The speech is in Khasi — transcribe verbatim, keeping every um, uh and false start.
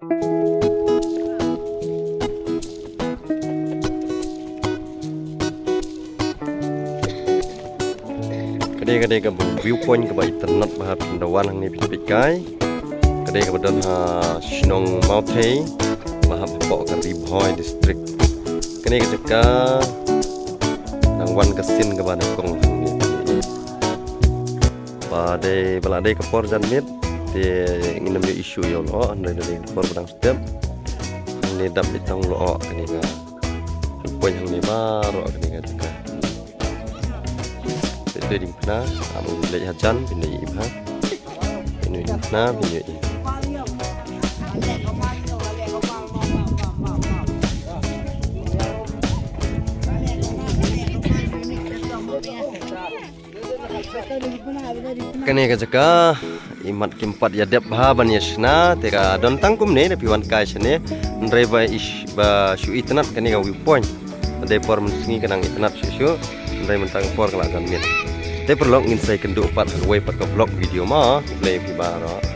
Ka dei, ka dei ka viewpoint kaba itynnad bha, phin da wan hangne phin peit kai. Ka dei kaba don ha shnong Mawthei, ba hap hapoh ka Ri Bhoi district. Kane ka jaka dang wan ka sien kaba nyngkong hangne. Ba dei, ba la dei ka por janmiet te ngin ym ïoh issue ïa u lyoh, hynrei da dei ka por ba dang step. Hangne dap beit tang u lyoh kane ka. Point hangne baroh kane ka jaka. Te dei diengphna, am leit hajan phin da ïohi bha. Phin ïohi diengphna, phin ïohi. Kane ka jaka imat kim pat ïa dep bha ban ïa shna, te ka don tang kumne, da phi wan kai shane. Hynrei ba ish, ba shu itynnad kane ka viewpoint. Dei por mynsngi ka nang itynnad shuh shuh, hynrei mynta ka por ka la janmiet. Te paralok, ngin sa ïakynduh pat ha kawei pat ka vlog video mo. Khublei phi baroh.